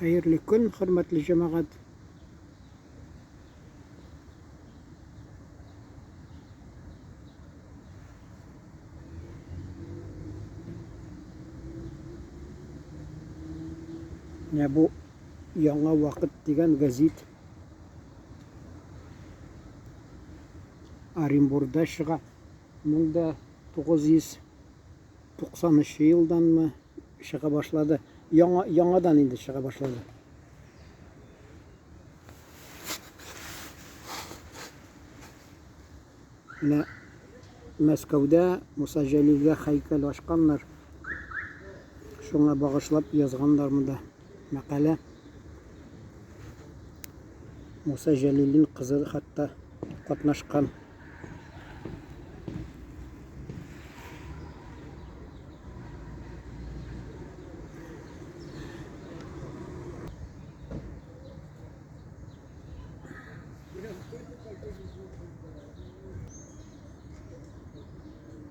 Хәерле көн, хөрмәтле җәмәгать. Менә бу Яңа вакыт дигән гәзит Оренбургда чыга. 1900 90 елданмы чыга башлады. Яңа, яңадан инде чыга башлады. Менә Мәскәүдә Муса Җәлилгә һәйкәл ачканнар. Шуңа багышлап язганнар монда мәкалә. Муса Җәлилнең кызы хәтта катнашкан.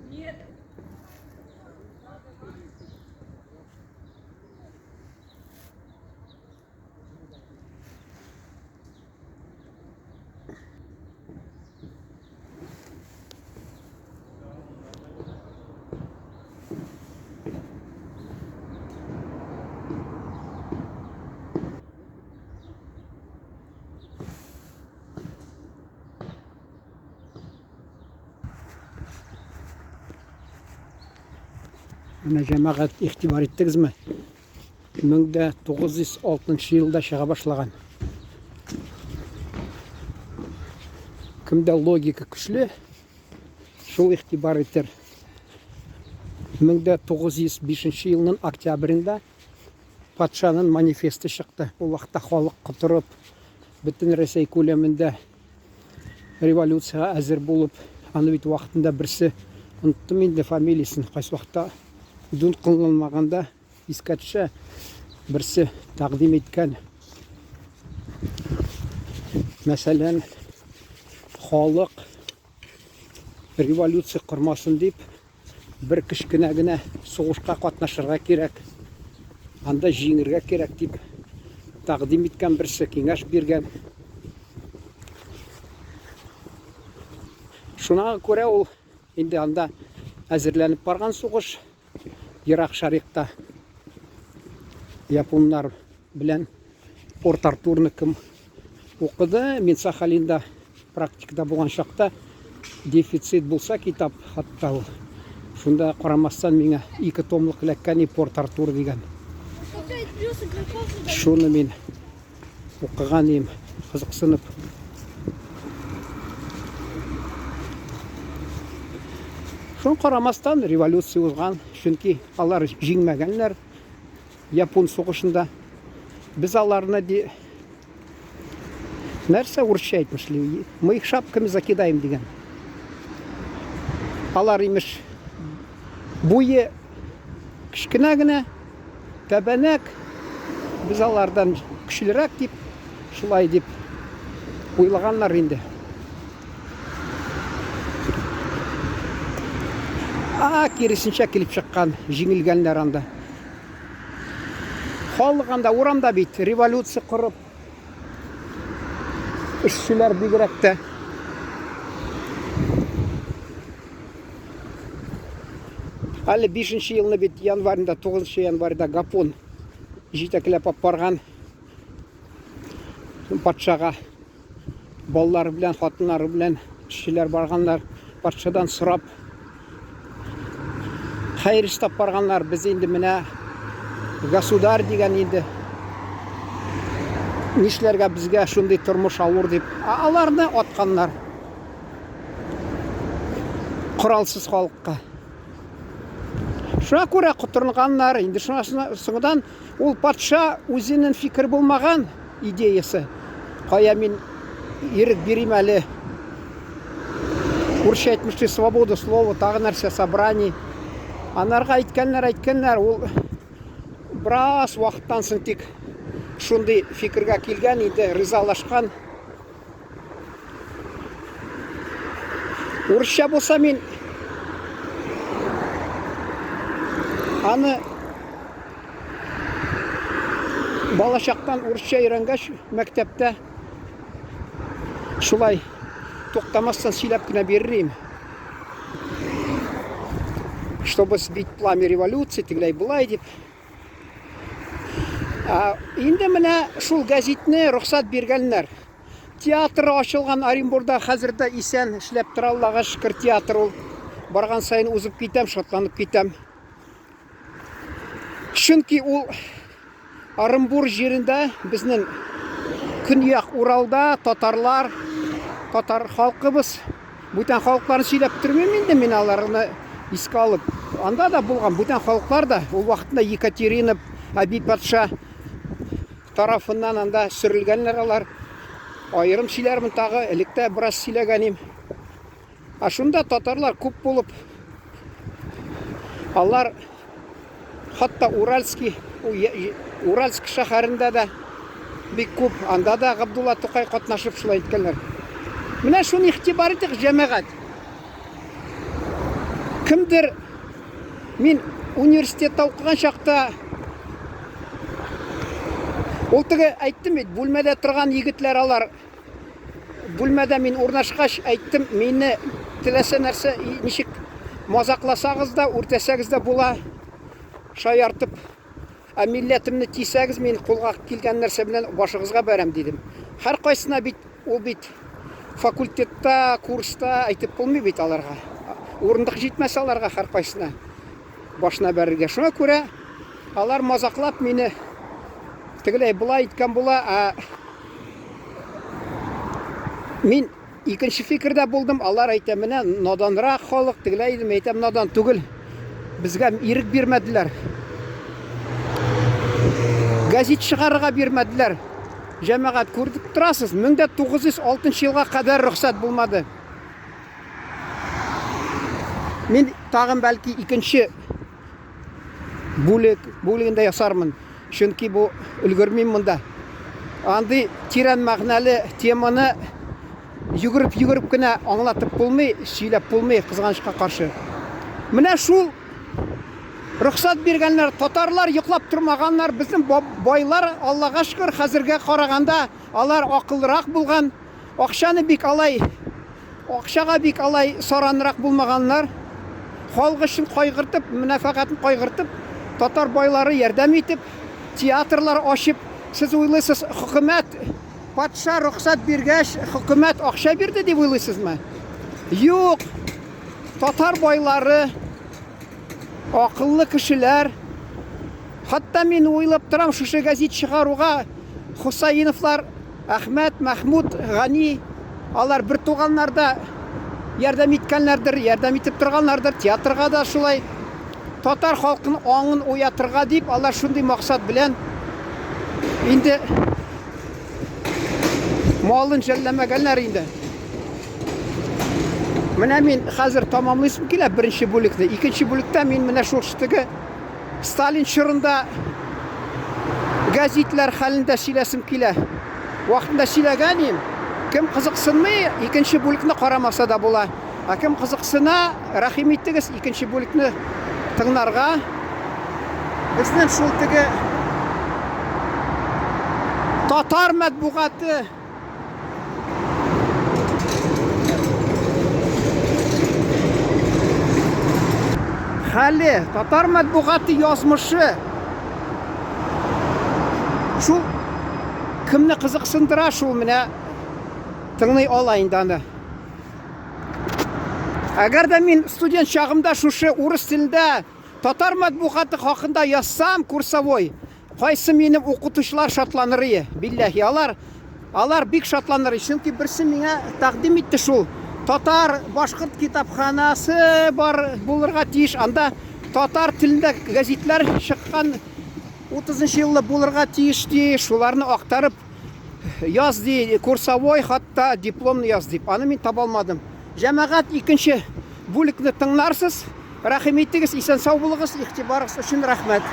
Нет. Менә җәмәгать игътибар иттегезме? 1906 елда чыга башлаган. Кемдә логика көчле, шул игътибар итер. 1905 елның октябрендә патшаның манифесты чыкты. Ул вакытта халык котырып, бөтен Рәсәй күләмендә революциягә әзер булып, аны бит вакытында берсе, оныттым инде фамилиясен, кайсы вакытта дулкынланмаганда Искә төшә, берсе тәкъдим иткән. Мәсәлән, халык революция кормасын дип, бер кечкенә генә сугышка катнашырга кирәк. Анда җиңергә кирәк дип тәкъдим иткән берсе, киңәш биргән. Шуңа күрә ул инде анда әзерләнеп барган сугыш Ерак Шарикта японнар белән Порт Артурны кем укыды? Мин Сахалинда практикада булган чакта дефицит булса китап хатта ул. Шунда карамастан миңа ике томлык эләккән и Порт Артур дигән. Шуны мин укыган идем, кызыксынып. Шуны карамастан революция узган, чөнки алар җиңмәгәннәр Япон сугышында. Без аларны ди нәрсә урысча әйтмешли, мы их шапками закидаем дигән. Алар имеш буе кечкенә генә, Тәбәнәк, без алардан көчлерәк дип, шулай дип уйлаганнар инде. А, киресенчә килеп чыккан, җиңелгәннәр анда. Халык анда урамда бит революция корып, эшчеләр бигрәк тә. Әле 5 елны бит январьда, 9 январьда Гапон җитәкләп алып барган патшага балалары белән, хатыннары белән эшчеләр барганнар. Патшадан сорап хәер истәп барганнар. Без инде менә государь дигән инде нишләргә безгә шундый тормыш авыр дип. Ә аларны атканнар. Коралсыз халыкка. Шуңа күрә котырынганнар. Инде шуңа соңдан ул патша үзенең фикер булмаган идеясы. Кая мин ирек бирим әле? Урысча әйтмешли свобода слова, тагы нәрсә, собраний. Анарга әйткәннәр, әйткәннәр, ул бераз вакыттан соң тик шундый фикергә килгән инде, ризалашкан. Урысча булса мин аны Балачактан урысча өйрәнгәч, мәктәптә шулай туктамастан сөйләп кенә бирер идем. Чтобы сбить пламя революции, тегеләй болай дип. Ә, инде менә шул гәзитне рөхсәт биргәннәр. Театр ачылган Оренбурда хәзер дә исән эшләп тора, Аллага шөкер, театр ул. Барган саен узып китәм, шатланып китәм. Чөнки ул Оренбур җирендә безнең Көньяк Уралда татарлар, татар халкыбыз, бүтән халыкларны сөйләп тормыйм инде мин аларны искә алып. Анда да булган бүтән халыклар да, ул вакытында Екатерина әби патша тарафыннан анда сөрелгәннәр алар. Аерым сөйләрмен тагы, элек тә бераз сөйләгән идем. Ә шунда татарлар күп булып, алар хатта Уральский, Уральск шәһәрендә дә бик күп, анда да Габдулла Тукай катнашып шулай иткәннәр. Менә шуны игътибар итик, җәмәгать. Кемдер мин университетта укыган чакта ул теге әйттем бит, бүлмәдә торган егетләр алар Бүлмәдә мин урнашкач, әйттем, мине теләсә нәрсә ничек мазакласагыз да, үртәсәгез дә була, шаяртып. Ә милләтемне тисәгез, мин кулга килгән нәрсә белән башыгызга бәрәм, дидем. Һәркайсына бит ул бит факультетта, курста әйтеп булмый бит аларга. Урындык җитмәс аларга һәркайсына башына бәрергә. Шуңа күрә алар мазаклап мине тегеләй болай иткән була, ә Мин икенче фикердә булдым. Алар әйтә, менә наданрак халык, тегеләй идем, әйтәм, надан түгел. Безгә ирек бирмәделәр. Газет чыгарырга бирмәделәр. Җәмәгать күреп торасыз, 1906 елга кадәр рөхсәт булмады. Мин тагын бәлки икенче бүлек бүлегендә ясармын. Чөнки бу өлгермим монда. Андый тирән мәгънәле теманы йөгереп-йөгереп кенә аңлатып булмый, сөйләп булмый, кызганычка каршы. Менә шул рөхсәт биргәннәр, татарлар йоклап тормаганнар, безнең байлар, Аллага шөкер, хәзергә караганда алар акыллырак булган. Акчаны бик алай, акчага бик алай саранрак булмаганнар. Халык өчен кайгыртып, мәнфәгатен кайгыртып, татар байлары ярдәм итеп, театрлар ачып, сез уйлыйсыз, хөкүмәт, патша рөхсәт биргәч, хөкүмәт акча бирде дип уйлыйсызмы? Юк. Татар байлары, акыллы кешеләр, хәтта мин уйлап торам, шушы гәзит чыгаруга Хусаиновлар Әхмәт, Мәхмүт, Гани, алар бер туганнар да ярдәм иткәннәрдер, ярдәм итеп торганнардыр, театрга да шулай. Татар халкының аңын уятырга дип, алар шундый максат белән инде малын жәлләмәгәннәр инде. Менә мин хәзер тамамлыйсым килә беренче бүлекне. Икенче бүлектә мин менә шул теге Сталин чорында гәзитләр хәлендә сөйләсем килә. Вакытында сөйләгән идем. Кем кызыксынмый, икенче бүлекне карамаса да була. Ә кем кызыксына, рәхим итегез, икенче бүлекне тыңларга. Безнең шул теге татар матбугаты Хәле, татар матбугаты язмышы шул кемне кызыксындыра, шул менә тыңлый ала инде аны. Әгәр дә мин студент чагымда шушы урыс телендә татар матбугаты хакында язсам, курсовой, Кайсы минем укытучылар шатланырые, билләһи, алар, алар бик шатланырые, чөнки берсе миңа тәкъдим итте шул, татар, башкорт китапханасы бар булырга тиеш, анда татар телендә гәзитләр чыккан 30 нчы еллы булырга тиеш ди, шуларны актарып яз ди, курсовой хатта дипломны яз дип. Аны мин таба алмадым. Җәмәгать, икенче бүлекне тыңларсыз. Рәхим итегез, исән-сау булыгыз, игътибарыгыз өчен рәхмәт.